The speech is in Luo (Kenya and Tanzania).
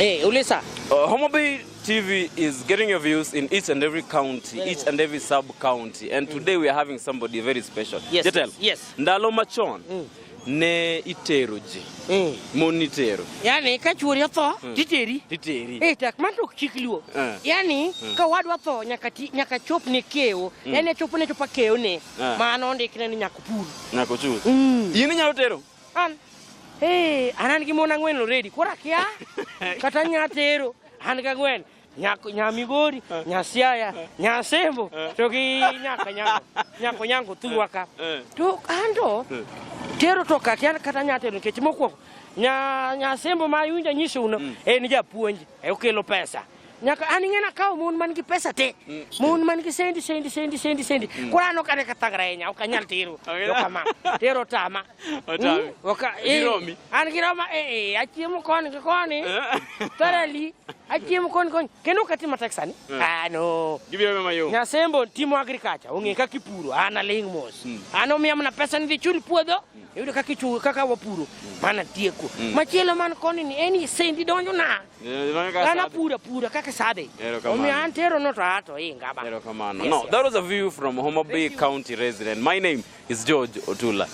Eh, ulisa. Homa Bay TV is getting your views in each and every county, each and every sub county. And today we are having somebody very special. Jatelo. Ndalo machon ne itero ji. Mon itero. Yani ka chuori otho titeri. Titeri. Eh, tak man to ok chik luo. Yani ka wadwa tho nyaka ti, nyaka chop ne kewo. Yani chopo ne chopa kewo ne. Mano ondikne ni nyaka pur. Nyaka ochul. In inyalo tero? An. Eh, an an gi mon ang'wen already. Koro akia kata nya tero. An gi ang'wen. Nyako nya Migori, nya Siaya, nya Sembo, to gi nyaka nyango. Nyako nyango thurwa ka. To anto tero to kakia kata nya tero nikech mokwongo nya nya Sembo ma iwinjo anyisou no en japuonj, e okelo pesa. Nyaka an ing'e nakawo mon man gi pesa te. Mon man gi sendi sendi sendi sendi sendi. Koro an ok ane ka thagra ahinya, ok anyal tero. Jo kama. Tero tama. Otami. Oka, eh, Giromi. An giroma eh, eh, achiemo koni gi koni. Thoroughly, achiemo koni koni. Kendo ok atim matek sani. Ah no. Gibiro mayom. Nyasembo timo agriculture, ong'e kaka ipuro, an aling' mos. An omiya mana pesa ni dhi chul puodho, iyudo kaka ichulo kaka wapuro. Mana tieko. Machielo man koni ni en sendi donjo na. An apura pura kaka sade. Erokamano. Omiyo an tero no to ato inga ba. Erokamano. Yes, No, yes. that was a view from Homa Bay County resident. My name is George Otula.